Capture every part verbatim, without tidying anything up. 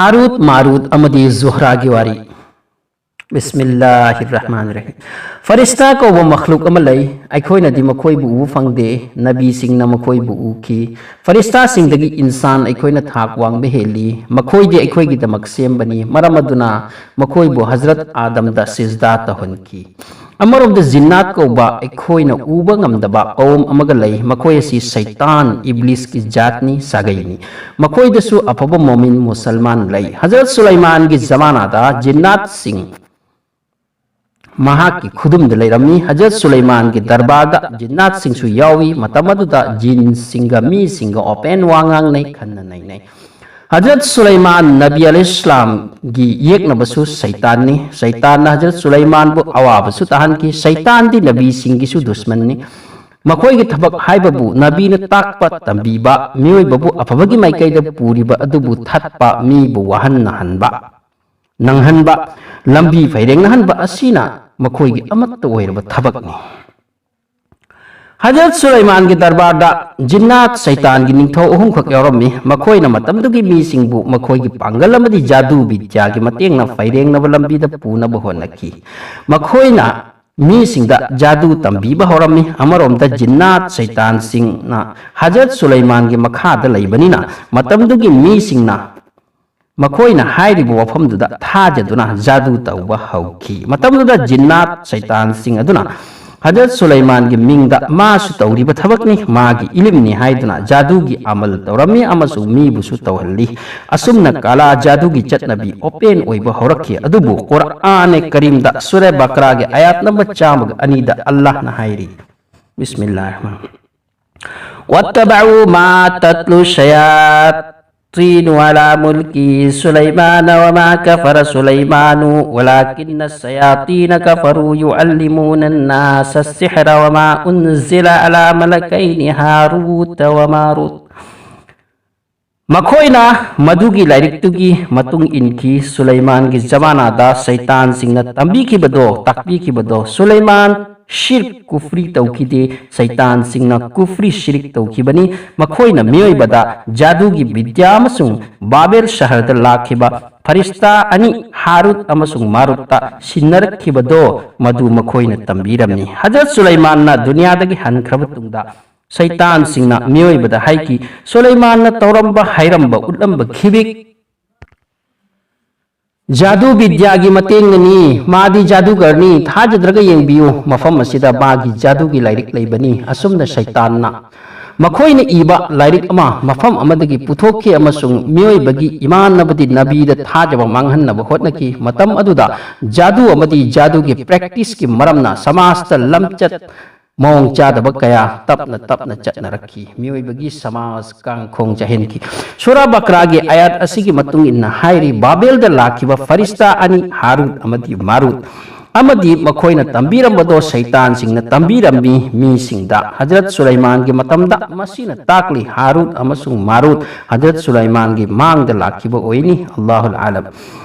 ꯍꯥꯔꯨꯠ, ꯃꯥꯔꯨꯠ ꯑꯃꯗꯤ ꯖꯨꯍ꯭ꯔꯥꯒꯤ ꯋꯥꯔꯤ꯫ ꯕꯤꯁꯃꯤꯜꯂꯥꯍꯤꯔ ꯔꯍꯃꯥꯅꯤꯔ ꯔꯍꯤꯝ꯫ ꯐꯔꯤꯁꯇꯥ ꯀꯧꯕ ꯃꯈꯂꯨꯛ ꯑꯃ ꯂꯩ꯫ ꯑꯩꯈꯣꯏꯅꯗꯤ ꯃꯈꯣꯏꯕꯨ ꯎꯕ ꯐꯪꯗꯦ꯫ ꯅꯕꯤꯁꯤꯡꯅ ꯃꯈꯣꯏꯕꯨ ꯎꯈꯤ꯫ ꯐꯔꯤꯁꯇꯥꯁꯤꯡꯗꯒꯤ ꯏꯟꯁꯥꯟ ꯑꯩꯈꯣꯏꯅ ꯊꯥꯛ ꯋꯥꯡꯕ ꯍꯦꯜꯂꯤ꯫ ꯃꯈꯣꯏꯗꯤ ꯑꯩꯈꯣꯏꯒꯤꯗꯃꯛ ꯁꯦꯝꯕꯅꯤ꯫ ꯃꯔꯝ ꯑꯗꯨꯅ ꯃꯈꯣꯏꯕꯨ ꯍꯖꯔꯠ ꯑꯥꯗꯝꯗ ꯁꯤꯖꯗꯥ ꯇꯧꯍꯟꯈꯤ꯫ ꯑꯃꯔꯣꯝꯗ ꯖꯤꯟꯅꯥꯠ ꯀꯧꯕ ꯑꯩꯈꯣꯏꯅ ꯎꯕ ꯉꯝꯗꯕ ꯀꯧꯝ ꯑꯃꯒ ꯂꯩ꯫ ꯃꯈꯣꯏ ꯑꯁꯤ ꯁꯩꯇꯥꯟ ꯏꯕ꯭ꯂꯤꯁꯀꯤ ꯖꯥꯠꯅꯤ, ꯁꯥꯒꯩꯅꯤ꯫ ꯃꯈꯣꯏꯗꯁꯨ ꯑꯐꯕ ꯃꯣꯃꯤꯟ ꯃꯨꯁꯜꯃꯥꯟ ꯂꯩ꯫ ꯍꯖꯔꯠ ꯁꯨꯂꯩꯃꯥꯟꯒꯤ ꯖꯃꯥꯅꯥꯗ ꯖꯤꯟꯅꯥꯠꯁꯤꯡ ꯃꯍꯥꯛꯀꯤ ꯈꯨꯗꯨꯝꯗ ꯂꯩꯔꯝꯃꯤ꯫ ꯍꯖꯔꯠ ꯁꯨꯂꯩꯃꯥꯟꯒꯤ ꯗꯔꯕꯥꯔꯗ ꯖꯤꯟꯅꯥꯠꯁꯤꯡꯁꯨ ꯌꯥꯎꯏ꯫ ꯃꯇꯝ ꯑꯗꯨꯗ ꯖꯤꯟꯁꯤꯡꯒ ꯃꯤꯁꯤꯡꯒ ꯑꯣꯄꯦꯟ ꯋꯥ ꯉꯥꯡꯅꯩ, ꯈꯟꯅ ꯅꯩꯅꯩ꯫ ꯍꯖꯔꯠ ꯁꯨꯂꯩꯃꯥꯟ ꯅꯕꯤ ꯑꯂꯩꯍꯤꯁꯂꯥꯝꯒꯤ ꯌꯦꯛꯅꯕꯁꯨ ꯁꯩꯇꯥꯟꯅꯤ꯫ ꯁꯩꯇꯥꯟꯅ ꯍꯖꯔꯠ ꯁꯨꯂꯩꯃꯥꯟꯕꯨ ꯑꯋꯥꯕꯁꯨ ꯇꯥꯍꯟꯈꯤ꯫ ꯁꯩꯇꯥꯟꯗꯤ ꯅꯕꯤꯁꯤꯡꯒꯤꯁꯨ ꯗꯨꯁꯃꯟꯅꯤ꯫ ꯃꯈꯣꯏꯒꯤ ꯊꯕꯛ ꯍꯥꯏꯕꯕꯨ ꯅꯕꯤꯅ ꯇꯥꯛꯄ ꯇꯝꯕꯤꯕ, ꯃꯤꯑꯣꯏꯕꯕꯨ ꯑꯐꯕꯒꯤ ꯃꯥꯏꯀꯩꯗ ꯄꯨꯔꯤꯕ ꯑꯗꯨꯕꯨ ꯊꯠꯄ, ꯃꯤꯕꯨ ꯋꯥꯍꯟꯅꯍꯟꯕ, ꯅꯪꯍꯟꯕ, ꯂꯝꯕꯤ ꯐꯩꯔꯦꯡꯅꯍꯟꯕ ꯑꯁꯤꯅ ꯃꯈꯣꯏꯒꯤ ꯑꯃꯠꯇ ꯑꯣꯏꯔꯕ ꯊꯕꯛꯅꯤ꯫ ꯍꯖꯔꯠ ꯁꯨꯂꯩꯃꯥꯟꯒꯤ ꯗꯔꯕꯥꯔꯗ ꯖꯤꯟꯅꯥꯠ ꯁꯩꯇꯥꯟꯒꯤ ꯅꯤꯡꯊꯧ ꯑꯍꯨꯝꯈꯛ ꯌꯥꯎꯔꯝꯃꯤ꯫ ꯃꯈꯣꯏꯅ ꯃꯇꯝꯗꯨꯒꯤ ꯃꯤꯁꯤꯡꯕꯨ ꯃꯈꯣꯏꯒꯤ ꯄꯥꯡꯒꯜ ꯑꯃꯗꯤ ꯖꯥꯗꯨ ꯕꯤꯗ꯭ꯌꯥꯒꯤ ꯃꯇꯦꯡꯅ ꯐꯩꯔꯦꯡꯅꯕ ꯂꯝꯕꯤꯗ ꯄꯨꯅꯕ ꯍꯣꯠꯅꯈꯤ꯫ ꯃꯈꯣꯏꯅ ꯃꯤꯁꯤꯡꯗ ꯖꯥꯗꯨ ꯇꯝꯕꯤꯕ ꯍꯧꯔꯝꯃꯤ꯫ ꯑꯃꯔꯣꯝꯗ ꯖꯤꯟꯅꯥꯠ ꯁꯩꯇꯥꯟꯁꯤꯡꯅ ꯍꯖꯔꯠ ꯁꯨꯂꯩꯃꯥꯟꯒꯤ ꯃꯈꯥꯗ ꯂꯩꯕꯅꯤꯅ ꯃꯇꯝꯗꯨꯒꯤ ꯃꯤꯁꯤꯡꯅ ꯃꯈꯣꯏꯅ ꯍꯥꯏꯔꯤꯕ ꯋꯥꯐꯝꯗꯨꯗ ꯊꯥꯖꯗꯨꯅ ꯖꯥꯗꯨ ꯇꯧꯕ ꯍꯧꯈꯤ꯫ ꯃꯇꯝꯗꯨꯗ ꯖꯤꯟꯅꯥꯠ ꯁꯩꯇꯥꯟꯁꯤꯡ ꯑꯗꯨꯅ ꯍꯖꯔꯠ ꯁꯨꯂꯩꯃꯥꯟꯒꯤ ꯃꯤꯡꯗ ꯃꯥꯁꯨ ꯇꯧꯔꯤꯕ ꯊꯕꯛꯅꯤ, ꯃꯥꯒꯤ ꯏꯂꯤꯝꯅꯤ ꯍꯥꯏꯗꯨꯅ ꯖꯥꯗꯨꯒꯤ ꯑꯃꯜ ꯇꯧꯔꯝꯃꯤ ꯑꯃꯁꯨꯡ ꯃꯤꯕꯨꯁꯨ ꯇꯧꯍꯜꯂꯤ꯫ ꯑꯁꯨꯝꯅ ꯀꯥꯂꯥ ꯖꯥꯗꯨꯒꯤ ꯆꯠꯅꯕꯤ ꯑꯣꯄꯦꯟ ꯑꯣꯏꯕ ꯍꯧꯔꯛꯈꯤ꯫ ꯑꯗꯨꯕꯨ ꯀꯨꯔꯑꯥꯅꯦ ꯀꯔꯤꯝꯗ ꯁꯨꯔꯦ ꯕꯀꯔꯥꯒꯤ ꯑꯌꯥꯠ ꯅꯝꯕꯔ ꯆꯥꯝꯃꯒ ꯑꯅꯤꯗ ꯑꯜꯂꯥꯍꯅ ꯍꯥꯏꯔꯤ, ꯕꯤꯁꯃꯤꯜꯂꯥꯍꯤꯔ ꯔꯍꯃꯥꯟ ꯔꯍꯤꯝ꯫ واتبعوا ما تتلو الشياطين على ملك سليمان وما كفر سليمان ولكن الشياطين كفروا يعلمون الناس السحر وما أنزل على ملكين هاروت وماروت. ꯃꯈꯣꯏꯅ ꯃꯗꯨꯒꯤ ꯂꯥꯏꯔꯤꯛꯇꯨꯒꯤ ꯃꯇꯨꯡ ꯏꯟꯈꯤ꯫ ꯁꯨꯂꯩꯃꯥꯟꯒꯤ ꯖꯃꯥꯅꯥꯗ ꯁꯩꯇꯥꯟꯁꯤꯡꯅ ꯇꯝꯕꯤꯈꯤꯕꯗꯣ, ꯇꯥꯛꯄꯤꯈꯤꯕꯗꯣ ꯁꯨꯂꯩꯃꯥꯟ ꯁꯤꯔꯛ ꯀꯨꯐ꯭ꯔꯤ ꯇꯧꯈꯤꯗꯦ꯫ ꯁꯩꯇꯥꯟꯁꯤꯡꯅ ꯀꯨꯐ꯭ꯔꯤ ꯁꯤꯔꯤꯛ ꯇꯧꯈꯤꯕꯅꯤ꯫ ꯃꯈꯣꯏꯅ ꯃꯤꯑꯣꯏꯕꯗ ꯖꯥꯗꯨꯒꯤ ꯕꯤꯗ꯭ꯌꯥ ꯑꯃꯁꯨꯡ ꯕꯥꯕꯦꯜ ꯁꯍꯔꯗ ꯂꯥꯛꯈꯤꯕ ꯐꯔꯤꯁꯇꯥ ꯑꯅꯤ ꯍꯥꯔꯨꯠ ꯑꯃꯁꯨꯡ ꯃꯥꯔꯨꯠꯇ ꯁꯤꯟꯅꯔꯛꯈꯤꯕꯗꯣ ꯃꯗꯨ ꯃꯈꯣꯏꯅ ꯇꯝꯕꯤꯔꯝꯃꯤ꯫ ꯍꯖꯔꯠ ꯁꯨꯂꯩꯃꯥꯟꯅ ꯗꯨꯅꯤꯌꯥꯗꯒꯤ ꯍꯟꯈ꯭ꯔꯕ ꯇꯨꯡꯗ ꯁꯩꯇꯥꯟꯁꯤꯡꯅ ꯃꯤꯑꯣꯏꯕꯗ ꯍꯥꯏꯈꯤ, ꯁꯨꯂꯩꯃꯥꯟꯅ ꯇꯧꯔꯝꯕ, ꯍꯥꯏꯔꯝꯕ, ꯎꯠꯂꯝꯕ ꯈꯤꯕꯤꯛ ꯖꯥꯗꯨ ꯕꯤꯗ꯭ꯌꯥꯒꯤ ꯃꯇꯦꯡꯅꯅꯤ, ꯃꯥꯗꯤ ꯖꯥꯗꯨꯒꯔꯅꯤ, ꯊꯥꯖꯗ꯭ꯔꯒ ꯌꯦꯡꯕꯤꯌꯨ, ꯃꯐꯝ ꯑꯁꯤꯗ ꯃꯥꯒꯤ ꯖꯥꯗꯨꯒꯤ ꯂꯥꯏꯔꯤꯛ ꯂꯩꯕꯅꯤ꯫ ꯑꯁꯨꯝꯅ ꯁꯩꯇꯥꯟꯅ ꯃꯈꯣꯏꯅ ꯏꯕ ꯂꯥꯏꯔꯤꯛ ꯑꯃ ꯃꯐꯝ ꯑꯃꯗꯒꯤ ꯄꯨꯊꯣꯛꯈꯤ ꯑꯃꯁꯨꯡ ꯃꯤꯑꯣꯏꯕꯒꯤ ꯏꯃꯥꯟꯅꯕꯗꯤ ꯅꯕꯤꯗ ꯊꯥꯖꯕ ꯃꯥꯡꯍꯟꯅꯕ ꯍꯣꯠꯅꯈꯤ꯫ ꯃꯇꯝ ꯑꯗꯨꯗ ꯖꯥꯗꯨ ꯑꯃꯗꯤ ꯖꯥꯗꯨꯒꯤ ꯄ꯭ꯔꯦꯛꯇꯤꯁꯀꯤ ꯃꯔꯝꯅ ꯁꯃꯥꯖꯇ ꯂꯝꯆꯠ ꯃꯑꯣꯡ ꯆꯥꯗꯕ ꯀꯌꯥ ꯇꯞꯅ ꯇꯞꯅ ꯆꯠꯅꯔꯛꯈꯤ꯫ ꯃꯤꯑꯣꯏꯕꯒꯤ ꯁꯃꯥꯖ ꯀꯥꯡꯈꯣꯡ ꯆꯥꯏꯍꯟꯈꯤ꯫ ꯁꯨꯔꯥ ꯕꯀ꯭ꯔꯥꯒꯤ ꯑꯌꯥꯠ ꯑꯁꯤꯒꯤ ꯃꯇꯨꯡ ꯏꯟꯅ ꯍꯥꯏꯔꯤ, ꯕꯥꯕꯦꯜꯗ ꯂꯥꯛꯈꯤꯕ ꯐꯔꯤꯁꯇꯥ ꯑꯅꯤ, ꯍꯥꯔꯨꯠ ꯑꯃꯗꯤ ꯃꯥꯔꯨꯠ, ꯑꯃꯗꯤ ꯃꯈꯣꯏꯅ ꯇꯝꯕꯤꯔꯝꯕꯗꯣ ꯁꯩꯇꯥꯟꯁꯤꯡꯅ ꯇꯝꯕꯤꯔꯝꯃꯤ ꯃꯤꯁꯤꯡꯗ꯫ ꯍꯖꯔꯠ ꯁꯨꯂꯩꯃꯥꯟꯒꯤ ꯃꯇꯝꯗ ꯃꯁꯤꯅ ꯇꯥꯛꯂꯤ, ꯍꯥꯔꯨꯠ ꯑꯃꯁꯨꯡ ꯃꯥꯔꯨꯠ ꯍꯖꯔꯠ ꯁꯨꯂꯩꯃꯥꯟꯒꯤ ꯃꯥꯡꯗ ꯂꯥꯛꯈꯤꯕ ꯑꯣꯏꯅꯤ꯫ ꯑꯜꯂꯥꯍꯨꯜ ꯑꯥꯂꯝ꯫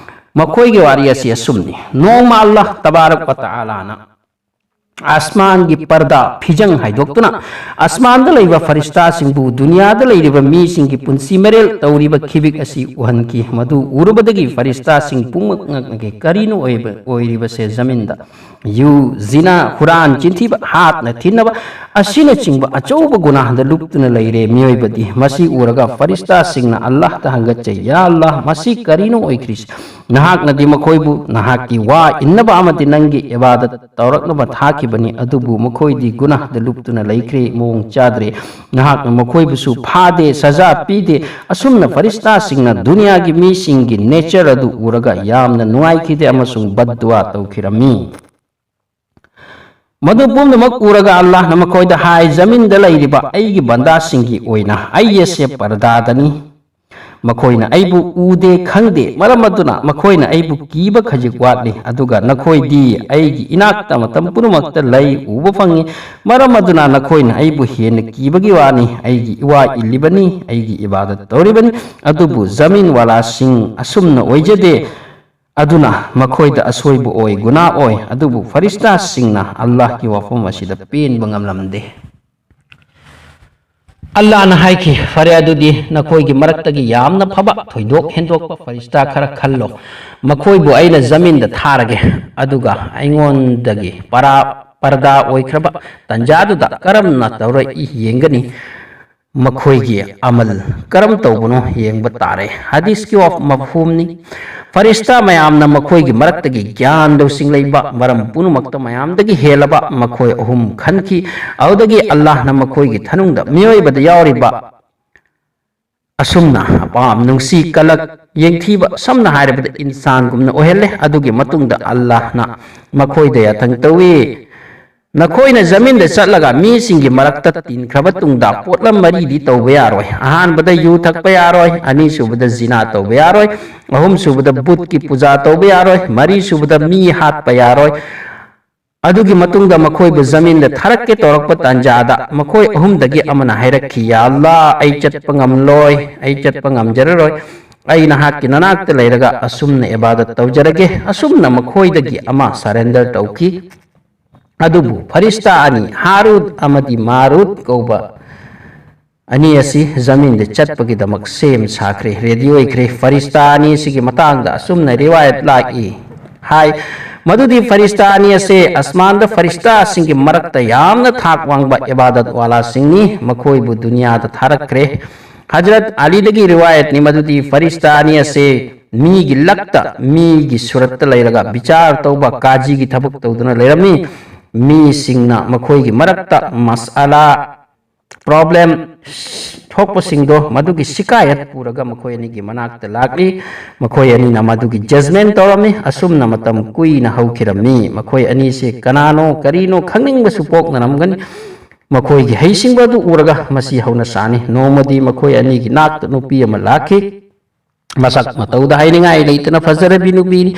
ꯃꯈꯣꯏꯒꯤ ꯋꯥꯔꯤ ꯑꯁꯤ ꯑꯁꯨꯝꯅꯤ꯫ ꯅꯣꯡꯃ ꯑꯜꯂꯥꯍ ꯇꯕꯥꯔꯛ ꯋ ꯇꯥꯂꯥꯅ ꯑꯁꯃꯥꯟꯒꯤ ꯄꯔꯗꯥ, ꯐꯤꯖꯪ ꯍꯥꯏꯗꯣꯛꯇꯨꯅ ꯑꯁꯃꯥꯟꯗ ꯂꯩꯕ ꯐꯔꯤꯁꯇꯥꯁꯤꯡꯕꯨ ꯗꯨꯅꯤꯌꯥꯗ ꯂꯩꯔꯤꯕ ꯃꯤꯁꯤꯡꯒꯤ ꯄꯨꯟꯁꯤ ꯃꯔꯦꯜ ꯇꯧꯔꯤꯕ ꯈꯤꯕꯤꯛ ꯑꯁꯤ ꯎꯍꯟꯈꯤ꯫ ꯃꯗꯨ ꯎꯔꯨꯕꯗꯒꯤ ꯐꯔꯤꯁꯇꯥꯁꯤꯡ ꯄꯨꯝꯅꯃꯛꯅ ꯀꯔꯤꯅꯣ ꯑꯣꯏꯕ, ꯑꯣꯏꯔꯤꯕꯁꯦ ꯖꯃꯤꯟꯗ? ꯌꯨ, ꯖꯤꯅꯥ, ꯍꯨꯔꯥꯟ, ꯆꯤꯟꯊꯤꯕ, ꯍꯥꯠꯅ ꯊꯤꯟꯅꯕ ꯑꯁꯤꯅꯆꯤꯡꯕ ꯑꯆꯧꯕ ꯒꯨꯅꯥꯍꯗ ꯂꯨꯞꯇꯨꯅ ꯂꯩꯔꯦ ꯃꯤꯑꯣꯏꯕꯗꯤ꯫ ꯃꯁꯤ ꯎꯔꯒ ꯐꯔꯤꯁꯇꯥꯁꯤꯡꯅ ꯑꯜꯂꯥꯍꯗ ꯍꯪꯒꯠꯆꯩ, "ꯌꯥ ꯑꯜꯂꯥꯍ, ꯃꯁꯤ ꯀꯔꯤꯅꯣ ꯑꯣꯏꯈ꯭ꯔꯤꯁꯤ? ꯅꯍꯥꯛꯅꯗꯤ ꯃꯈꯣꯏꯕꯨ ꯅꯍꯥꯛꯀꯤ ꯋꯥ ꯏꯟꯅꯕ ꯑꯃꯗꯤ ꯅꯪꯒꯤ ꯏꯕꯥꯗꯠ ꯇꯧꯔꯛꯅꯕ ꯊꯥꯈꯤꯕꯅꯤ, ꯑꯗꯨꯕꯨ ꯃꯈꯣꯏꯗꯤ ꯒꯨꯅꯥꯍꯗ ꯂꯨꯞꯇꯨꯅ ꯂꯩꯈ꯭ꯔꯦ, ꯃꯑꯣꯡ ꯆꯥꯗ꯭ꯔꯦ꯫ ꯅꯍꯥꯛꯅ ꯃꯈꯣꯏꯕꯨꯁꯨ ꯐꯥꯗꯦ, ꯁꯖꯥ ꯄꯤꯗꯦ꯫" ꯑꯁꯨꯝꯅ ꯐꯔꯤꯁꯇꯥꯁꯤꯡꯅ ꯗꯨꯅꯤꯌꯥꯒꯤ ꯃꯤꯁꯤꯡꯒꯤ ꯅꯦꯆꯔ ꯑꯗꯨ ꯎꯔꯒ ꯌꯥꯝꯅ ꯅꯨꯡꯉꯥꯏꯈꯤꯗꯦ ꯑꯃꯁꯨꯡ ꯕꯗꯗꯨꯋꯥ ꯇꯧꯈꯤꯔꯝꯃꯤ꯫ ꯃꯗꯨ ꯄꯨꯝꯅꯃꯛ ꯎꯔꯒ ꯑꯜꯂꯥꯍꯅ ꯃꯈꯣꯏꯗ ꯍꯥꯏ, "ꯖꯃꯤꯟꯗ ꯂꯩꯔꯤꯕ ꯑꯩꯒꯤ ꯕꯟꯗꯥꯁꯤꯡꯒꯤ ꯑꯣꯏꯅ ꯑꯩ ꯑꯁꯦ ꯄꯔꯗꯥꯗꯅꯤ꯫ ꯃꯈꯣꯏꯅ ꯑꯩꯕꯨ ꯎꯗꯦ, ꯈꯪꯗꯦ꯫ ꯃꯔꯝ ꯑꯗꯨꯅ ꯃꯈꯣꯏꯅ ꯑꯩꯕꯨ ꯀꯤꯕ ꯈꯖꯤꯛ ꯋꯥꯠꯂꯤ꯫ ꯑꯗꯨꯒ ꯅꯈꯣꯏꯗꯤ ꯑꯩꯒꯤ ꯏꯅꯥꯛꯇ ꯃꯇꯝ ꯄꯨꯝꯅꯃꯛꯇ ꯂꯩ, ꯎꯕ ꯐꯪꯏ꯫ ꯃꯔꯝ ꯑꯗꯨꯅ ꯅꯈꯣꯏꯅ ꯑꯩꯕꯨ ꯍꯦꯟꯅ ꯀꯤꯕꯒꯤ ꯋꯥꯅꯤ꯫ ꯑꯩꯒꯤ ꯏꯋꯥ ꯏꯜꯂꯤꯕꯅꯤ, ꯑꯩꯒꯤ ꯏꯕꯥꯗꯠ ꯇꯧꯔꯤꯕꯅꯤ꯫ ꯑꯗꯨꯕꯨ ꯖꯃꯤꯟ ꯋꯥꯂꯥꯁꯤꯡ ꯑꯁꯨꯝꯅ ꯑꯣꯏꯖꯗꯦ꯫ ꯑꯗꯨꯅ ꯃꯈꯣꯏꯗ ꯑꯁꯣꯏꯕ ꯑꯣꯏ, ꯒꯨꯅꯥ ꯑꯣꯏ꯫ ꯑꯗꯨꯕꯨ ꯐꯔꯤꯁꯇꯥꯁꯤꯡꯅ ꯑꯜꯂꯥꯍꯀꯤ ꯋꯥꯐꯝ ꯑꯁꯤꯗ ꯄꯦꯟꯕ ꯉꯝꯂꯝꯗꯦ꯫ ꯑꯜꯂꯥꯍꯅ ꯍꯥꯏꯈꯤ, "ꯐꯔꯦ, ꯑꯗꯨꯗꯤ ꯅꯈꯣꯏꯒꯤ ꯃꯔꯛꯇꯒꯤ ꯌꯥꯝꯅ ꯐꯕ, ꯊꯣꯏꯗꯣꯛ ꯍꯦꯟꯗꯣꯛꯄ ꯐꯔꯤꯁꯇꯥ ꯈꯔ ꯈꯜꯂꯣ꯫ ꯃꯈꯣꯏꯕꯨ ꯑꯩꯅ ꯖꯃꯤꯟꯗ ꯊꯥꯔꯒꯦ, ꯑꯗꯨꯒ ꯑꯩꯉꯣꯟꯗꯒꯤ ꯄꯔꯥ-, ꯄꯔꯗꯥ ꯑꯣꯏꯈ꯭ꯔꯕ ꯇꯟꯖꯥꯗꯨꯗ ꯀꯔꯝꯅ ꯇꯧꯔꯛꯏ ꯌꯦꯡꯒꯅꯤ꯫ ꯃꯈꯣꯏꯒꯤ ꯑꯃꯜ ꯀꯔꯝ ꯇꯧꯕꯅꯣ ꯌꯦꯡꯕ ꯇꯥꯔꯦ"꯫ ꯍꯗꯤꯁꯀꯤ ꯋꯥꯐ-, ꯃꯐꯍꯨꯝꯅꯤ꯫ ꯐꯔꯤꯁꯇꯥ ꯃꯌꯥꯝꯅ ꯃꯈꯣꯏꯒꯤ ꯃꯔꯛꯇꯒꯤ ꯒ꯭ꯌꯥꯟ ꯂꯧꯁꯤꯡ ꯂꯩꯕ, ꯃꯔꯝ ꯄꯨꯝꯅꯃꯛꯇ ꯃꯌꯥꯝꯗꯒꯤ ꯍꯦꯜꯂꯕ ꯃꯈꯣꯏ ꯑꯍꯨꯝ ꯈꯟꯈꯤ꯫ ꯑꯗꯨꯗꯒꯤ ꯑꯜꯂꯥꯍꯅ ꯃꯈꯣꯏꯒꯤ ꯊꯅꯨꯡꯗ ꯃꯤꯑꯣꯏꯕꯗ ꯌꯥꯎꯔꯤꯕ ꯑꯁꯨꯝꯅ ꯑꯄꯥꯝ, ꯅꯨꯡꯁꯤ, ꯀꯂꯛ, ꯌꯦꯡꯊꯤꯕ, ꯁꯝꯅ ꯍꯥꯏꯔꯕꯗ ꯏꯟꯁꯥꯟꯒꯨꯝꯅ ꯑꯣꯏꯍꯜꯂꯦ꯫ ꯑꯗꯨꯒꯤ ꯃꯇꯨꯡꯗ ꯑꯜꯂꯥꯍꯅ ꯃꯈꯣꯏꯗ ꯌꯥꯊꯪ ꯇꯧꯏ, "ꯅꯈꯣꯏꯅ ꯖꯃꯤꯟꯗ ꯆꯠꯂꯒ ꯃꯤꯁꯤꯡꯒꯤ ꯃꯔꯛꯇ ꯇꯤꯟꯈ꯭ꯔꯕ ꯇꯨꯡꯗ ꯄꯣꯠꯂꯝ ꯃꯔꯤꯗꯤ ꯇꯧꯕ ꯌꯥꯔꯣꯏ꯫ ꯑꯍꯥꯟꯕꯗ ꯌꯨ ꯊꯛꯄ ꯌꯥꯔꯣꯏ, ꯑꯅꯤꯁꯨꯕꯗ ꯖꯤꯅꯥ ꯇꯧꯕ ꯌꯥꯔꯣꯏ, ꯑꯍꯨꯝꯁꯨꯕꯗ ꯕꯨꯠꯀꯤ ꯄꯨꯖꯥ ꯇꯧꯕ ꯌꯥꯔꯣꯏ, ꯃꯔꯤꯁꯨꯕꯗ ꯃꯤ ꯍꯥꯠꯄ ꯌꯥꯔꯣꯏ"꯫ ꯑꯗꯨꯒꯤ ꯃꯇꯨꯡꯗ ꯃꯈꯣꯏꯕꯨ ꯖꯃꯤꯟꯗ ꯊꯥꯔꯛꯀꯦ ꯇꯧꯔꯛꯄ ꯇꯥꯟꯖꯥꯗ ꯃꯈꯣꯏ ꯑꯍꯨꯝꯗꯒꯤ ꯑꯃꯅ ꯍꯥꯏꯔꯛꯈꯤ, "ꯌꯥ ꯑꯜꯂꯥ, ꯑꯩ ꯆꯠꯄ ꯉꯝꯂꯣꯏ, ꯑꯩ ꯆꯠꯄ ꯉꯝꯖꯔꯔꯣꯏ꯫ ꯑꯩ ꯅꯍꯥꯛꯀꯤ ꯅꯅꯥꯛꯇ ꯂꯩꯔꯒ ꯑꯁꯨꯝꯅ ꯏꯕꯥꯗꯠ ꯇꯧꯖꯔꯒꯦ"꯫ ꯑꯁꯨꯝꯅ ꯃꯈꯣꯏꯗꯒꯤ ꯑꯃ surrender ꯇꯧꯈꯤ꯫ ꯑꯗꯨꯕꯨ ꯐꯔꯤꯁꯇꯥ ꯑꯅꯤ, ꯍꯥꯔꯨꯠ ꯑꯃꯗꯤ ꯃꯥꯔꯨꯠ ꯀꯧꯕ ꯑꯅꯤ ꯑꯁꯤ ꯖꯃꯤꯟꯗ ꯆꯠꯄꯒꯤꯗꯃꯛ ꯁꯦꯝ ꯁꯥꯈ꯭ꯔꯦ, ready ꯑꯣꯏꯈ꯭ꯔꯦ꯫ ꯐꯔꯤꯁꯇꯥ ꯑꯅꯤ ꯑꯁꯤꯒꯤ ꯃꯇꯥꯡꯗ ꯑꯁꯨꯝꯅ ꯔꯤꯋꯥꯌꯠ ꯂꯥꯛꯏ, ꯍꯥꯏ, ꯃꯗꯨꯗꯤ ꯐꯔꯤꯁꯇꯥ ꯑꯅꯤ ꯑꯁꯦ ꯑꯁꯃꯥꯟꯗ ꯐꯔꯤꯁꯇꯥꯁꯤꯡꯒꯤ ꯃꯔꯛꯇ ꯌꯥꯝꯅ ꯊꯥꯛ ꯋꯥꯡꯕ ꯏꯕꯥꯗꯠ ꯋꯥꯂꯥꯁꯤꯡꯅꯤ꯫ ꯃꯈꯣꯏꯕꯨ ꯗꯨꯅꯤꯌꯥꯗ ꯊꯥꯔꯛꯈ꯭ꯔꯦ꯫ ꯍꯖꯔꯠ ꯑꯂꯤꯗꯒꯤ ꯔꯤꯋꯥꯌꯠꯅꯤ ꯃꯗꯨꯗꯤ ꯐꯔꯤꯁꯇꯥ ꯑꯅꯤ ꯑꯁꯦ ꯃꯤꯒꯤ ꯂꯛꯇ, ꯃꯤꯒꯤ ꯁꯨꯔꯠꯇ ꯂꯩꯔꯒ ꯕꯤꯆꯥꯔ ꯇꯧꯕ, ꯀꯥꯖꯤꯒꯤ ꯊꯕꯛ ꯇꯧꯗꯨꯅ ꯂꯩꯔꯝꯃꯤ꯫ ꯃꯤꯁꯤꯡꯅ ꯃꯈꯣꯏꯒꯤ ꯃꯔꯛꯇ ꯃꯁꯑꯂꯥ, problem ꯊꯣꯛꯄꯁꯤꯡꯗꯣ ꯃꯗꯨꯒꯤ ꯁꯤꯀꯥꯌꯠ ꯄꯨꯔꯒ ꯃꯈꯣꯏ ꯑꯅꯤꯒꯤ ꯃꯅꯥꯛꯇ ꯂꯥꯛꯂꯤ꯫ ꯃꯈꯣꯏ ꯑꯅꯤꯅ ꯃꯗꯨꯒꯤ judgment ꯇꯧꯔꯝꯃꯤ꯫ ꯑꯁꯨꯝꯅ ꯃꯇꯝ ꯀꯨꯏꯅ ꯍꯧꯈꯤꯔꯝꯃꯤ꯫ ꯃꯈꯣꯏ ꯑꯅꯤꯁꯦ ꯀꯅꯥꯅꯣ ꯀꯔꯤꯅꯣ ꯈꯪꯅꯤꯡꯕꯁꯨ ꯄꯣꯛꯅꯔꯝꯒꯅꯤ꯫ ꯃꯈꯣꯏꯒꯤ ꯍꯩꯁꯤꯡꯕ ꯑꯗꯨ ꯎꯔꯒ ꯃꯁꯤ ꯍꯧꯅ ꯁꯥꯅꯤ꯫ ꯅꯣꯡꯃꯗꯤ ꯃꯈꯣꯏ ꯑꯅꯤꯒꯤ ꯅꯥꯛꯇ ꯅꯨꯄꯤ ꯑꯃ ꯂꯥꯛꯈꯤ꯫ ꯃꯁꯛ ꯃꯇꯧꯗ ꯍꯥꯏꯅꯤꯡꯉꯥꯏ ꯂꯩꯇꯅ ꯐꯖꯔꯕꯤ ꯅꯨꯄꯤꯅꯤ꯫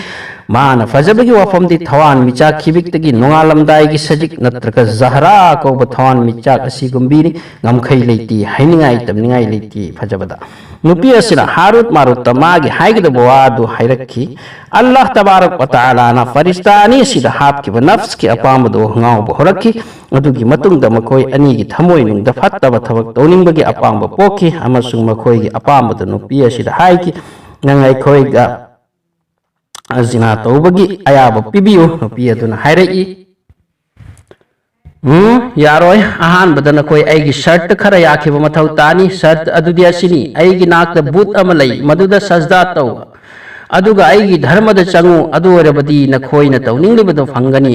ꯃꯥꯅ ꯐꯖꯕꯒꯤ ꯋꯥꯐꯝꯗꯤ ꯊꯋꯥꯟꯃꯤꯆꯥꯛ ꯈꯤꯕꯤꯛꯇꯒꯤ ꯅꯣꯡꯉꯥꯜꯂꯝꯗꯥꯏꯒꯤ ꯁꯖꯤꯛ ꯅꯠꯇ꯭ꯔꯒ ꯖꯍꯔꯥ ꯀꯧꯕ ꯊꯋꯥꯟꯃꯤꯆꯥꯛ ꯑꯁꯤꯒꯨꯝꯕꯤꯅꯤ꯫ ꯉꯝꯈꯩ ꯂꯩꯇꯦ, ꯍꯥꯏꯅꯤꯡꯉꯥꯏ ꯇꯝꯅꯤꯡꯉꯥꯏ ꯂꯩꯇꯦ ꯐꯖꯕꯗ꯫ ꯅꯨꯄꯤ ꯑꯁꯤꯅ ꯍꯥꯔꯨꯠ ꯃꯥꯔꯨꯠꯇ ꯃꯥꯒꯤ ꯍꯥꯏꯒꯗꯕ ꯋꯥ ꯑꯗꯨ ꯍꯥꯏꯔꯛꯈꯤ꯫ ꯑꯜꯂꯥꯍ ꯇꯕꯥꯔꯛ ꯋ ꯇꯥꯂꯥꯅ ꯐꯔꯤꯁꯇꯥ ꯑꯅꯤ ꯑꯁꯤꯗ ꯍꯥꯞꯈꯤꯕ ꯅꯐꯁꯀꯤ ꯑꯄꯥꯝꯕꯗꯨ ꯉꯥꯎꯕ ꯍꯧꯔꯛꯈꯤ꯫ ꯑꯗꯨꯒꯤ ꯃꯇꯨꯡꯗ ꯃꯈꯣꯏ ꯑꯅꯤꯒꯤ ꯊꯃꯣꯏꯅꯨꯡꯗ ꯐꯠꯇꯕ ꯊꯕꯛ ꯇꯧꯅꯤꯡꯕꯒꯤ ꯑꯄꯥꯝꯕ ꯄꯣꯛꯈꯤ, ꯑꯃꯁꯨꯡ ꯃꯈꯣꯏꯒꯤ ꯑꯄꯥꯝꯕꯗꯨ ꯅꯨꯄꯤ ꯑꯁꯤꯗ ꯍꯥꯏꯈꯤ, "ꯅꯪ ꯑꯩꯈꯣꯏꯒ ꯖꯤꯅꯥ ꯇꯧꯕꯒꯤ ꯑꯌꯥꯕ ꯄꯤꯕꯤꯌꯨ"꯫ ꯅꯨꯄꯤ ꯑꯗꯨꯅ ꯍꯥꯏꯔꯛꯏ, "ꯎꯝ, ꯌꯥꯔꯣꯏ꯫ ꯑꯍꯥꯟꯕꯗ ꯅꯈꯣꯏ ꯑꯩꯒꯤ ꯁꯔꯠ ꯈꯔ ꯌꯥꯈꯤꯕ ꯃꯊꯧ ꯇꯥꯅꯤ꯫ ꯁꯔꯠ ꯑꯗꯨꯗꯤ ꯑꯁꯤꯅꯤ: ꯑꯩꯒꯤ ꯅꯥꯛꯇ ꯕꯨꯠ ꯑꯃ ꯂꯩ, ꯃꯗꯨꯗ ꯁꯖꯗꯥ ꯇꯧ, ꯑꯗꯨꯒ ꯑꯩꯒꯤ ꯙꯔꯃꯗ ꯆꯪꯉꯨ, ꯑꯗꯨ ꯑꯣꯏꯔꯕꯗꯤ ꯅꯈꯣꯏꯅ ꯇꯧꯅꯤꯡꯂꯤꯕꯗꯨ ꯐꯪꯒꯅꯤ"꯫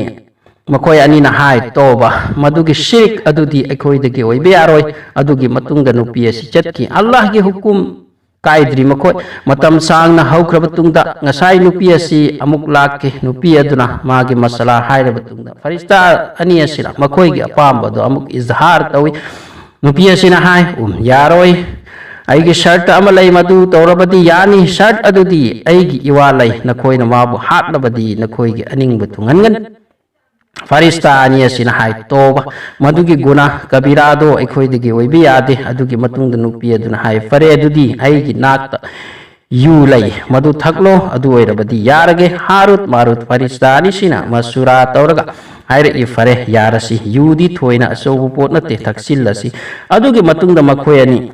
ꯃꯈꯣꯏ ꯑꯅꯤꯅ ꯍꯥꯏ, "ꯇꯣꯕ, ꯃꯗꯨꯒꯤ ꯁꯤꯔꯤꯛ ꯑꯗꯨꯗꯤ ꯑꯩꯈꯣꯏꯗꯒꯤ ꯑꯣꯏꯕ ꯌꯥꯔꯣꯏ"꯫ ꯑꯗꯨꯒꯤ ꯃꯇꯨꯡꯗ ꯅꯨꯄꯤ ꯑꯁꯤ ꯆꯠꯈꯤ꯫ ꯑꯜꯂꯥꯍꯒꯤ ꯍꯨꯀꯨꯝ ꯀꯥꯏꯗ꯭ꯔꯤ ꯃꯈꯣꯏ꯫ ꯃꯇꯝ ꯁꯥꯡꯅ ꯍꯧꯈ꯭ꯔꯕ ꯇꯨꯡꯗ ꯉꯁꯥꯏ ꯅꯨꯄꯤ ꯑꯁꯤ ꯑꯃꯨꯛ ꯂꯥꯛꯈꯤ꯫ ꯅꯨꯄꯤ ꯑꯗꯨꯅ ꯃꯥꯒꯤ ꯃꯁꯂꯥ ꯍꯥꯏꯔꯕ ꯇꯨꯡꯗ ꯐꯔꯤꯁꯇꯥ ꯑꯅꯤ ꯑꯁꯤꯅ ꯃꯈꯣꯏꯒꯤ ꯑꯄꯥꯝꯕꯗꯨ ꯑꯃꯨꯛ ꯏꯖꯍꯥꯔ ꯇꯧꯏ꯫ ꯅꯨꯄꯤ ꯑꯁꯤꯅ ꯍꯥꯏ, "ꯎꯝ, ꯌꯥꯔꯣꯏ꯫ ꯑꯩꯒꯤ ꯁꯔꯠ ꯑꯃ ꯂꯩ, ꯃꯗꯨ ꯇꯧꯔꯕꯗꯤ ꯌꯥꯅꯤ꯫ ꯁꯔꯠ ꯑꯗꯨꯗꯤ ꯑꯩꯒꯤ ꯏꯋꯥ ꯂꯩ, ꯅꯈꯣꯏꯅ ꯃꯥꯕꯨ ꯍꯥꯠꯂꯕꯗꯤ ꯅꯈꯣꯏꯒꯤ ꯑꯅꯤꯡꯕ ꯊꯨꯡꯍꯟꯒꯅꯤ"꯫ ꯐꯔꯤꯁꯇꯥ ꯑꯅꯤ ꯑꯁꯤꯅ ꯍꯥꯏ, "ꯇꯣꯕ, ꯃꯗꯨꯒꯤ ꯒꯨꯅꯥ ꯀꯕꯤꯔꯥꯗꯣ ꯑꯩꯈꯣꯏꯗꯒꯤ ꯑꯣꯏꯕ ꯌꯥꯗꯦ"꯫ ꯑꯗꯨꯒꯤ ꯃꯇꯨꯡꯗ ꯅꯨꯄꯤ ꯑꯗꯨꯅ ꯍꯥꯏ, "ꯐꯔꯦ, ꯑꯗꯨꯗꯤ ꯑꯩꯒꯤ ꯅꯥꯛꯇ ꯌꯨ ꯂꯩ, ꯃꯗꯨ ꯊꯛꯂꯣ, ꯑꯗꯨ ꯑꯣꯏꯔꯕꯗꯤ ꯌꯥꯔꯒꯦ"꯫ ꯍꯥꯔꯨꯠ ꯃꯥꯔꯨꯠ ꯐꯔꯤꯁꯇꯥ ꯑꯅꯤꯁꯤꯅ ꯃꯁꯨꯔꯥ ꯇꯧꯔꯒ ꯍꯥꯏꯔꯛꯏ, "ꯐꯔꯦ, ꯌꯥꯔꯁꯤ, ꯌꯨꯗꯤ ꯊꯣꯏꯅ ꯑꯆꯧꯕ ꯄꯣꯠ ꯅꯠꯇꯦ, ꯊꯛꯆꯤꯜꯂꯁꯤ"꯫ ꯑꯗꯨꯒꯤ ꯃꯇꯨꯡꯗ ꯃꯈꯣꯏ ꯑꯅꯤ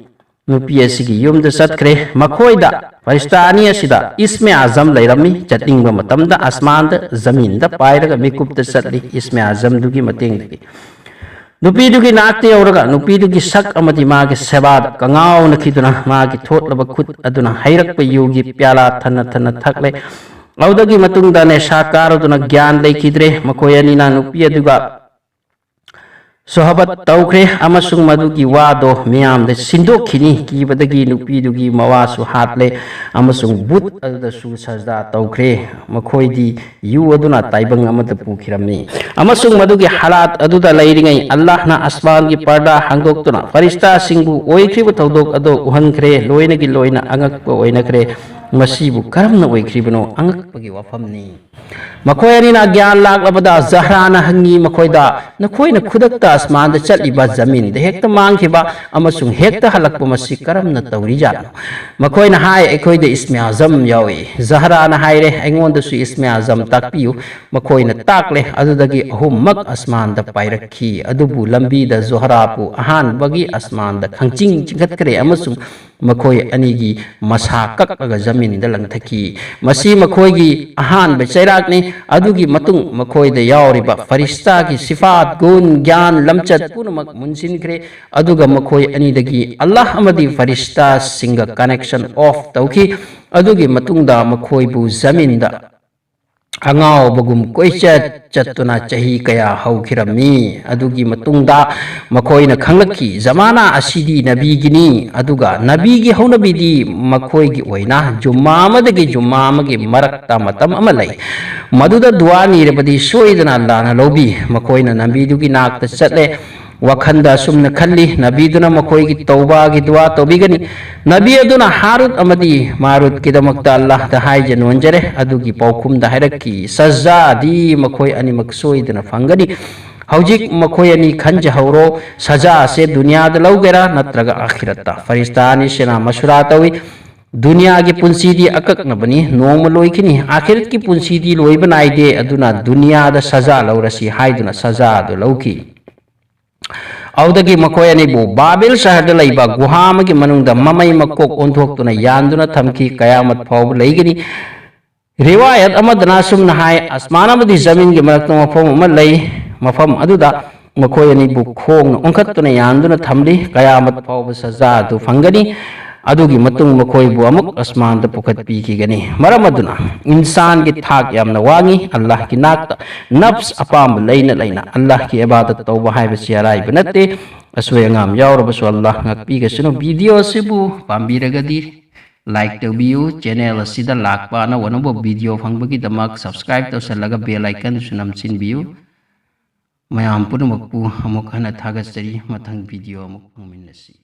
ꯅꯨꯄꯤ ꯑꯁꯤꯒꯤ ꯌꯨꯝꯗ ꯆꯠꯈ꯭ꯔꯦ꯫ ꯃꯈꯣꯏꯗ, ꯐꯔꯤꯁꯇꯥ ꯑꯅꯤ ꯑꯁꯤꯗ ꯏꯁꯃꯦ ꯑꯥꯖꯝ ꯂꯩꯔꯝꯃꯤ꯫ ꯆꯠꯅꯤꯡꯕ ꯃꯇꯝꯗ ꯑꯁꯃꯥꯟꯗ, ꯖꯃꯤꯟꯗ ꯄꯥꯏꯔꯒ ꯃꯤꯀꯨꯞꯇ ꯆꯠꯂꯤ ꯏꯁꯃꯦ ꯑꯥꯖꯝꯗꯨꯒꯤ ꯃꯇꯦꯡꯗꯒꯤ꯫ ꯅꯨꯄꯤꯗꯨꯒꯤ ꯅꯥꯛꯇ ꯌꯧꯔꯒ ꯅꯨꯄꯤꯗꯨꯒꯤ ꯁꯛ ꯑꯃꯗꯤ ꯃꯥꯒꯤ ꯁꯦꯕꯥꯗ ꯀꯉꯥꯎꯅꯈꯤꯗꯨꯅ ꯃꯥꯒꯤ ꯊꯣꯠꯂꯕ ꯈꯨꯠ ꯑꯗꯨꯅ ꯍꯩꯔꯛꯄ ꯌꯨꯒꯤ ꯄꯤꯌꯥꯂꯥ ꯊꯟꯅ ꯊꯟꯅ ꯊꯛꯂꯦ꯫ ꯑꯗꯨꯗꯒꯤ ꯃꯇꯨꯡꯗ ꯅꯦꯁꯥ ꯀꯥꯔꯗꯨꯅ ꯒ꯭ꯌꯥꯟ ꯂꯩꯈꯤꯗ꯭ꯔꯦ꯫ ꯃꯈꯣꯏ ꯑꯅꯤꯅ ꯅꯨꯄꯤ ꯑꯗꯨꯒ ꯁꯣꯍꯕꯠ ꯇꯧꯈ꯭ꯔꯦ ꯑꯃꯁꯨꯡ ꯃꯗꯨꯒꯤ ꯋꯥꯗꯣ ꯃꯤꯌꯥꯝꯗ ꯁꯤꯟꯗꯣꯛꯈꯤꯅꯤ꯫ ꯀꯤꯕꯗꯒꯤ ꯅꯨꯄꯤꯗꯨꯒꯤ ꯃꯋꯥꯁꯨ ꯍꯥꯠꯂꯦ ꯑꯃꯁꯨꯡ ꯕꯨꯠ ꯑꯗꯨꯗꯁꯨ ꯁꯖꯗꯥ ꯇꯧꯈ꯭ꯔꯦ꯫ ꯃꯈꯣꯏꯗꯤ ꯌꯨ ꯑꯗꯨꯅ ꯇꯥꯏꯕꯪ ꯑꯃꯗ ꯄꯨꯈꯤꯔꯝꯃꯤ꯫ ꯑꯃꯁꯨꯡ ꯃꯗꯨꯒꯤ ꯍꯥꯂꯥꯠ ꯑꯗꯨꯗ ꯂꯩꯔꯤꯉꯩ ꯑꯜꯂꯥꯍꯅ ꯑꯁꯃꯥꯟꯒꯤ ꯄꯔꯗꯥ ꯍꯥꯡꯗꯣꯛꯇꯨꯅ ꯐꯔꯤꯁꯇꯥꯁꯤꯡꯕꯨ ꯑꯣꯏꯈ꯭ꯔꯤꯕ ꯊꯧꯗꯣꯛ ꯑꯗꯨ ꯎꯍꯟꯈ꯭ꯔꯦ꯫ ꯂꯣꯏꯅꯒꯤ ꯂꯣꯏꯅ ꯑꯉꯛꯄ ꯑꯣꯏꯅꯈ꯭ꯔꯦ꯫ ꯃꯁꯤꯕꯨ ꯀꯔꯝꯅ ꯑꯣꯏꯈ꯭ꯔꯤꯕꯅꯣ? ꯑꯉꯛꯄꯒꯤ ꯋꯥꯐꯝꯅꯤ꯫ ꯃꯈꯣꯏ ꯑꯅꯤꯅ ꯒ꯭ꯌꯥꯟ ꯂꯥꯛꯂꯕꯗ ꯖꯍꯔꯥꯅ ꯍꯪꯉꯤ ꯃꯈꯣꯏꯗ, "ꯅꯈꯣꯏꯅ ꯈꯨꯗꯛꯇ ꯑꯁꯃꯥꯟꯗ ꯆꯠꯂꯤꯕ ꯖꯃꯤꯟꯗ ꯍꯦꯛꯇ ꯃꯥꯡꯈꯤꯕ ꯑꯃꯁꯨꯡ ꯍꯦꯛꯇ ꯍꯜꯂꯛꯄ ꯃꯁꯤ ꯀꯔꯝꯅ ꯇꯧꯔꯤꯖꯥꯠꯅꯣ?" ꯃꯈꯣꯏꯅ ꯍꯥꯏ, "ꯑꯩꯈꯣꯏꯗ ꯏꯁꯃꯦ ꯑꯥꯖꯝ ꯌꯥꯎꯏ꯫" ꯖꯍꯔꯥꯅ ꯍꯥꯏꯔꯦ, "ꯑꯩꯉꯣꯟꯗꯁꯨ ꯏꯁꯃꯦ ꯑꯥꯖꯝ ꯇꯥꯛꯄꯤꯌꯨ꯫" ꯃꯈꯣꯏꯅ ꯇꯥꯛꯂꯦ꯫ ꯑꯗꯨꯗꯒꯤ ꯑꯍꯨꯝꯃꯛ ꯑꯁꯃꯥꯟꯗ ꯄꯥꯏꯔꯛꯈꯤ꯫ ꯑꯗꯨꯕꯨ ꯂꯝꯕꯤꯗ ꯖꯣꯍꯔꯥꯕꯨ ꯑꯍꯥꯟꯕꯒꯤ ꯑꯁꯃꯥꯟꯗ ꯈꯪꯆꯤꯡ ꯆꯤꯡꯈꯠꯈ꯭ꯔꯦ ꯑꯃꯁꯨꯡ ꯃꯈꯣꯏ ꯑꯅꯤꯒꯤ ꯃꯁꯥ ꯀꯛꯂꯒ ꯖꯃꯤꯟꯗ ꯂꯪꯊꯈꯤ꯫ ꯃꯁꯤ ꯃꯈꯣꯏꯒꯤ ꯑꯍꯥꯟꯕ ꯆꯩꯔꯥꯛꯅꯤ꯫ ꯑꯗꯨꯒꯤ ꯃꯇꯨꯡ ꯃꯈꯣꯏꯗ ꯌꯥꯎꯔꯤꯕ ꯐꯔꯤꯁꯇꯥꯒꯤ ꯁꯤꯐꯥꯠ, ꯒꯨꯟ, ꯒ꯭ꯌꯥꯟ, ꯂꯝꯆꯠ ꯄꯨꯝꯅꯃꯛ ꯃꯨꯟꯁꯤꯟꯈ꯭ꯔꯦ꯫ ꯑꯗꯨꯒ ꯃꯈꯣꯏ ꯑꯅꯤꯗꯒꯤ ꯑꯜꯂꯥꯍ ꯑꯃꯗꯤ ꯐꯔꯤꯁꯇꯥꯁꯤꯡꯒ connection off ꯇꯧꯈꯤ꯫ ꯑꯗꯨꯒꯤ ꯃꯇꯨꯡꯗ ꯃꯈꯣꯏꯕꯨ ꯖꯃꯤꯟꯗ ꯑꯉꯥꯎꯕꯒꯨꯝ ꯀꯣꯏꯆꯠ ꯆꯠꯇꯨꯅ ꯆꯍꯤ ꯀꯌꯥ ꯍꯧꯈꯤꯔꯝꯃꯤ꯫ ꯑꯗꯨꯒꯤ ꯃꯇꯨꯡꯗ ꯃꯈꯣꯏꯅ ꯈꯪꯂꯛꯈꯤ, ꯖꯃꯥꯅꯥ ꯑꯁꯤꯗꯤ ꯅꯕꯤꯒꯤꯅꯤ, ꯑꯗꯨꯒ ꯅꯕꯤꯒꯤ ꯍꯧꯅꯕꯤꯗꯤ ꯃꯈꯣꯏꯒꯤ ꯑꯣꯏꯅ ꯖꯨꯝꯃꯥ ꯑꯃꯗꯒꯤ ꯖꯨꯝꯃꯥ ꯑꯃꯒꯤ ꯃꯔꯛꯇ ꯃꯇꯝ ꯑꯃ ꯂꯩ꯫ ꯃꯗꯨꯗ ꯗꯨꯋꯥ ꯅꯤꯔꯕꯗꯤ ꯁꯣꯏꯗꯅ ꯑꯜꯂꯥꯍꯅ ꯂꯧꯕꯤ꯫ ꯃꯈꯣꯏꯅ ꯅꯕꯤꯗꯨꯒꯤ ꯅꯥꯛꯇ ꯆꯠꯂꯦ꯫ ꯋꯥꯈꯜꯗ ꯑꯁꯨꯝꯅ ꯈꯜꯂꯤ, ꯅꯕꯤꯗꯨꯅ ꯃꯈꯣꯏꯒꯤ ꯇꯧꯕꯥꯒꯤ ꯗꯨꯋꯥ ꯇꯧꯕꯤꯒꯅꯤ꯫ ꯅꯕꯤ ꯑꯗꯨꯅ ꯍꯥꯔꯨꯠ ꯑꯃꯗꯤ ꯃꯥꯔꯨꯠꯀꯤꯗꯃꯛꯇ ꯑꯜꯂꯥꯍꯗ ꯍꯥꯏꯖ ꯅꯣꯟꯖꯔꯦ꯫ ꯑꯗꯨꯒꯤ ꯄꯥꯎꯈꯨꯝꯗ ꯍꯥꯏꯔꯛꯈꯤ, ꯁꯖꯥꯗꯤ ꯃꯈꯣꯏ ꯑꯅꯤꯃꯛ ꯁꯣꯏꯗꯅ ꯐꯪꯒꯅꯤ꯫ ꯍꯧꯖꯤꯛ ꯃꯈꯣꯏ ꯑꯅꯤ ꯈꯟꯖꯍꯧꯔꯣ, ꯁꯖꯥ ꯑꯁꯦ ꯗꯨꯅꯤꯌꯥꯗ ꯂꯧꯒꯦꯔꯥ ꯅꯠꯇ꯭ꯔꯒ ꯑꯥꯈꯤꯔꯠꯇ? ꯐꯔꯤꯁꯇꯥ ꯑꯅꯤꯁꯤꯅ ꯃꯁꯨꯔꯥ ꯇꯧꯏ꯫ ꯗꯨꯅꯤꯌꯥꯒꯤ ꯄꯨꯟꯁꯤꯗꯤ ꯑꯀꯛꯅꯕꯅꯤ, ꯅꯣꯡꯃ ꯂꯣꯏꯈꯤꯅꯤ꯫ ꯑꯥꯈꯤꯔꯠꯀꯤ ꯄꯨꯟꯁꯤꯗꯤ ꯂꯣꯏꯕ ꯅꯥꯏꯗꯦ, ꯑꯗꯨꯅ ꯗꯨꯅꯤꯌꯥꯗ ꯁꯖꯥ ꯂꯧꯔꯁꯤ ꯍꯥꯏꯗꯨꯅ ꯁꯖꯥ ꯑꯗꯨ ꯂꯧꯈꯤ꯫ ꯑꯗꯨꯗꯒꯤ ꯃꯈꯣꯏ ꯑꯅꯤꯕꯨ ꯕꯥꯕꯦꯜ ꯁꯍꯔꯗ ꯂꯩꯕ ꯒꯨꯍꯥ ꯑꯃꯒꯤ ꯃꯅꯨꯡꯗ ꯃꯃꯩ ꯃꯀꯣꯛ ꯑꯣꯟꯊꯣꯛꯇꯨꯅ ꯌꯥꯟꯗꯨꯅ ꯊꯝꯈꯤ꯫ ꯀꯌꯥꯃꯠ ꯐꯥꯎꯕ ꯂꯩꯒꯅꯤ꯫ ꯔꯤꯋꯥꯌꯠ ꯑꯃꯗꯅ ꯑꯁꯨꯝꯅ ꯍꯥꯏ, ꯑꯁꯃꯥꯟ ꯑꯃꯗꯤ ꯖꯃꯤꯟꯒꯤ ꯃꯔꯛꯇ ꯃꯐꯝ ꯑꯃ ꯂꯩ꯫ ꯃꯐꯝ ꯑꯗꯨꯗ ꯃꯈꯣꯏ ꯑꯅꯤꯕꯨ ꯈꯣꯡꯅ ꯑꯣꯟꯈꯠꯇꯨꯅ ꯌꯥꯟꯗꯨꯅ ꯊꯝꯂꯤ꯫ ꯀꯌꯥꯃꯠ ꯐꯥꯎꯕ ꯁꯖꯥ ꯑꯗꯨ ꯐꯪꯒꯅꯤ꯫ ꯑꯗꯨꯒꯤ ꯃꯇꯨꯡ ꯃꯈꯣꯏꯕꯨ ꯑꯃꯨꯛ ꯑꯁꯃꯥꯟꯗ ꯄꯨꯈꯠꯄꯤꯈꯤꯒꯅꯤ꯫ ꯃꯔꯝ ꯑꯗꯨꯅ ꯏꯟꯁꯥꯟꯒꯤ ꯊꯥꯛ ꯌꯥꯝꯅ ꯋꯥꯡꯉꯤ꯫ ꯑꯜꯂꯥꯍꯒꯤ ꯅꯥꯛꯇ ꯅꯐꯁ ꯑꯄꯥꯝꯕ ꯂꯩꯅ ꯂꯩꯅ ꯑꯜꯂꯥꯍꯒꯤ ꯏꯕꯥꯗꯠ ꯇꯧꯕ ꯍꯥꯏꯕꯁꯤ ꯑꯔꯥꯏꯕ ꯅꯠꯇꯦ꯫ ꯑꯁꯣꯏ ꯑꯉꯥꯝ ꯌꯥꯎꯔꯕꯁꯨ ꯑꯜꯂꯥꯍ ꯉꯥꯛꯄꯤꯒꯁꯅꯨ꯫ ꯚꯤꯗꯤꯑꯣ ꯑꯁꯤꯕꯨ ꯄꯥꯝꯕꯤꯔꯒꯗꯤ ꯂꯥꯏꯛ ꯇꯧꯕꯤꯌꯨ꯫ ꯆꯦꯅꯦꯜ ꯑꯁꯤꯗ ꯂꯥꯛꯄ ꯑꯅꯧ ꯑꯅꯧꯕ ꯚꯤꯗꯤꯑꯣ ꯐꯪꯕꯒꯤꯗꯃꯛ ꯁꯕꯁꯀ꯭ꯔꯥꯏꯕ ꯇꯧꯁꯜꯂꯒ ꯕꯦꯜ ꯑꯥꯏꯀꯟꯁꯨ ꯅꯝꯁꯤꯟꯕꯤꯌꯨ꯫ ꯃꯌꯥꯝ ꯄꯨꯝꯅꯃꯛꯄꯨ ꯑꯃꯨꯛ ꯍꯟꯅ ꯊꯥꯒꯠꯆꯔꯤ꯫ ꯃꯊꯪ ꯚꯤꯗꯤꯑꯣ ꯑꯃꯨꯛ ꯐꯪꯃꯤꯟꯅꯁꯤ꯫